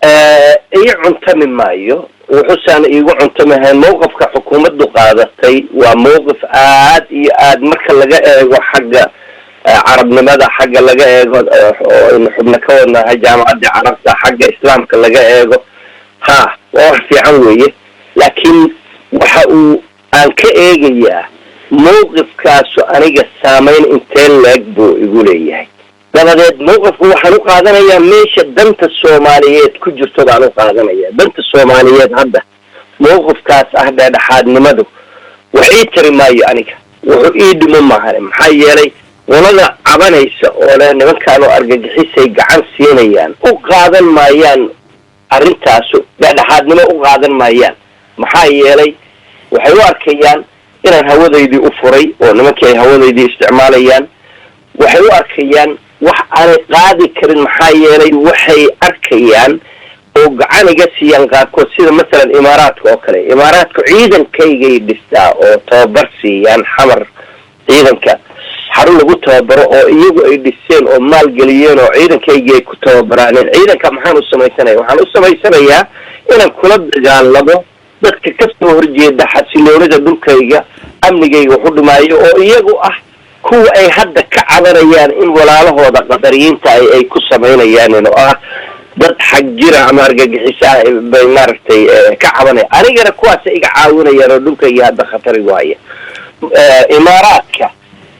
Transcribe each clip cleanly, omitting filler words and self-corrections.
Ii cuntami maayo. Wuxuusaan iigu cuntamahayn, mawqifka xukuumaddu qaadatay waa mawqif aad iyo aad, marka laga eego xagga carabnimada, xagga laga eego oo aynu xubno ka wadnahay Jaamacaddii Carabta, xagga Islaamka laga eego, ha, waa wax fiican weeye. Laakiin waxa uu aan ka eegayaa mawqifkaasu aniga saameyn intee leeg buu igu leeyahay. Dabadeed mawqifka waxaan u qaadanayaa meesha danta Soomaaliyeed ku jirto baan u qaadanaya. Danta Soomaaliyeed hadda mawqifkaas ah dhexdhexaadnimadu wax ii tari maayo aniga, wuxuu ii dhimo maahane. Maxaa yeelay, qolada cabanaysa oo leh nimankaanu argagixisay gacan siinayaan u qaadan maayaan arrintaasu, dhexdhexaadnimo u qaadan maayaan. Maxaa yeelay, waxay u arkayaan inaan hawadaydii u furay oo nimankii ay hawadaydii isticmaalayaan. Waxay u arkayaan wax aanay qaadi karin. Maxaa yeelay, waxay arkayaan oo gacan iga siiyaan qaarkood, sida masalan Imaaraadka oo kale. Imaaraadku ciidankaygay dhistaa oo tababar siiyaan. Xamar ciidanka xarun lagu tababaro oo iyagu ay dhiseen oo maalgeliyeen oo ciidankaygii ay ku tababaraaneen. Ciidanka maxaan u samaysanaya? Waxaan u samaysanayaa inaan kula dagaalamo dadka kasoo horjeeda xasiloonida dhulkayga, amnigayga waxu dhimaayo, oo iyagu ah kuwa ay hadda ka cabanayaan in walaalahooda Qadariyiinta ay ku samaynayaan, oo ah dad xag jira ama argagixisa ah bay maaragtay ka cabanaya. Anigana kuwaasa iga caawinayaan oo dhulkayga hadda khatar igu haya. Imaaraadka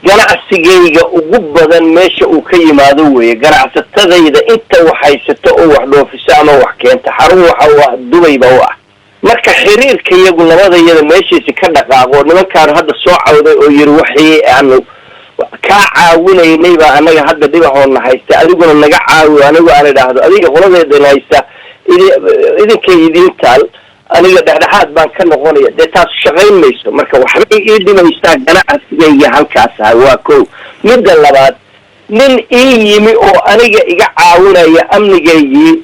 ganacsigayga ugu badan meesha uu ka yimaado weeye. Ganacsatadayda inta wax haysato oo wax dhoofiso ama wax keenta, xarun waxa u ah Dubayba u ah. Marka xiriirka iyagu labadayada meeshiisi ka dhaqaaqo, nimankaan hadda soo cawday oo yiri waxii aanu kaa caawinaynay baa anaga hadda dhibahoona haysta, adiguna naga caawi. Anigu aan idhaahdo adiga qoladeedan haysta idinkay idiin taal, aniga dhexdhexaad baan ka noqonaya, dee taas shaqayn mayso. Marka waxbay ii dhimaysaa ganacsigayga halkaas ah, waa ko. Midda labaad, nin ii yimi oo aniga iga caawinaya amnigaygii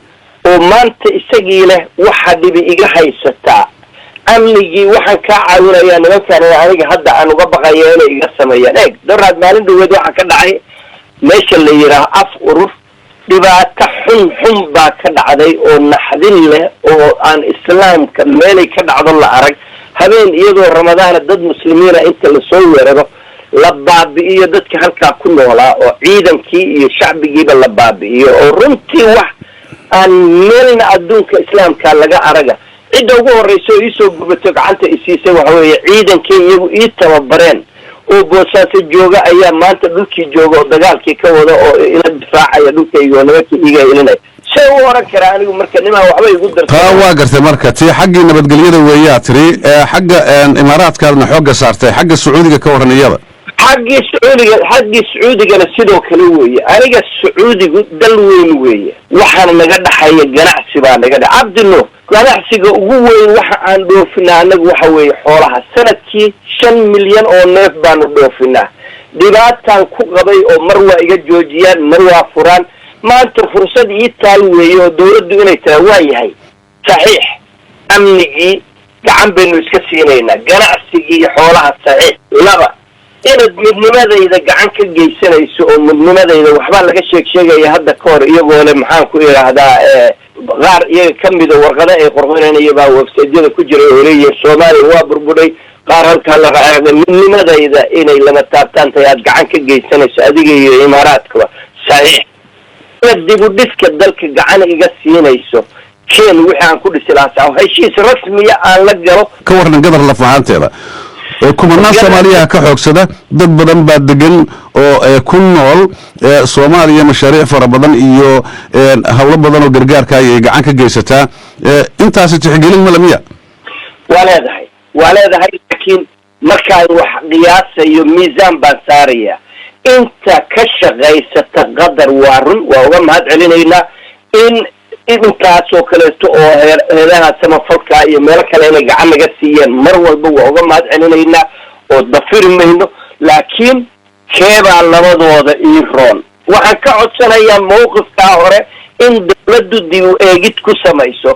oo maanta isagii leh waxa dhibi iga haysataa amnigii, waxaan kaa caawinayaa nimankaan aniga hadda aan uga baqaya inay iga sameeyaan. Eeg, doraad maalin dhaweed waxaa ka dhacay meesha la yidhaaho Af Urur, dhibaato xun xun baa ka dhacday oo naxdin leh oo aan Islaamka meelay ka dhacdo la arag. Habeen iyadoo Ramadaana dad Muslimiina inta lasoo weeraro la baabi'iyo dadka halkaa ku noolaa, oo ciidankii iyo shacbigiiba la baabi'iyo, oo runtii wax aan meelna adduunka Islaamka laga araga. Cidda ugu horreysa oo iisoo gubato gacanta isiisay waxa weeye ciidankii iyagu ii tababareen oo Boosaaso jooga ayaa maanta dhulkii jooga oo dagaalkii ka wada oo ila difaacaya dhulkayga oo nimankii iiga ilinaya. See u oran karaa anigu marka nimaa waxba igu darsa? Taa waa gartay. Marka tii xaggii nabadgelyada weeyaa tiri, xagga Imaaraadkaadna xoogga saartay. Xagga Sacuudiga ka warran iyada? Xaggii Sacuudigana sidoo kale weeye. Aniga Sacuudigu dal weyn weeye, waxaana naga dhaxaya ganacsi baa naga dha, Cabdinuur. Ganacsiga ugu weyn waxa aan dhoofinaa anagu waxa weeye xoolaha. Sanadkii 5 milyan oo neef baanu dhoofinaa. Dhibaataan ku qabay oo mar waa iga joojiyaan, mar waa furaan. Maanta fursad ii taal weeye oo dawladdu inay tahay waa yahay saxiix, amnigii gacan baynu iska siinaynaa, ganacsigii iyo xoolaha saxiix. Laba, inaad midnimadayda gacan ka geysanayso oo midnimadayda waxbaa laga sheeg sheegaya hadda ka hor, iyagoo le, maxaan ku idhaahdaa, qaar iyaga kamida warqado ay qorqoranaya baa websiteyada ku jiray oo leeyihiin Soomaaliya waa burbudhay, qaar halkaa la raacay. Midnimadayda inay lama taabtaan tahay aad gacan ka geysanayso adiga iyo Imaaraadkaba, saxiix. Inaad dib u dhiska dalka gacan iga siinayso, keen wixii aan ku dhisi lahaa, heshiis rasmiya aan la galo. Ka warran Gadar laf ahaanteeda? Kumanaan Soomaaliyaha ka xoogsada, dad badan baa degan oo ku nool. Soomaaliya mashaariic fara badan iyo howlo badan oo gargaarka ayay gacan ka geysataa. Intaasi tixgelin male miya? Waa leedahay, waa leedahay, laakiin markaan wax qiyaasayo miisaan baan saaraya. Inta ka shaqaysata Qatar waa run, waa uga mahad celinaynaa in intaasoo kaleeto oo heedaha samafalka iyo meelo kale inay gacan naga siiyeen. Mar walba waa uga mahad celinaynaa oo dafiri mayno, laakiin keebaa labadooda ii roon? Waxaan ka codsanayaa mawqifkaa hore in dawladdu dib u eegid ku samayso.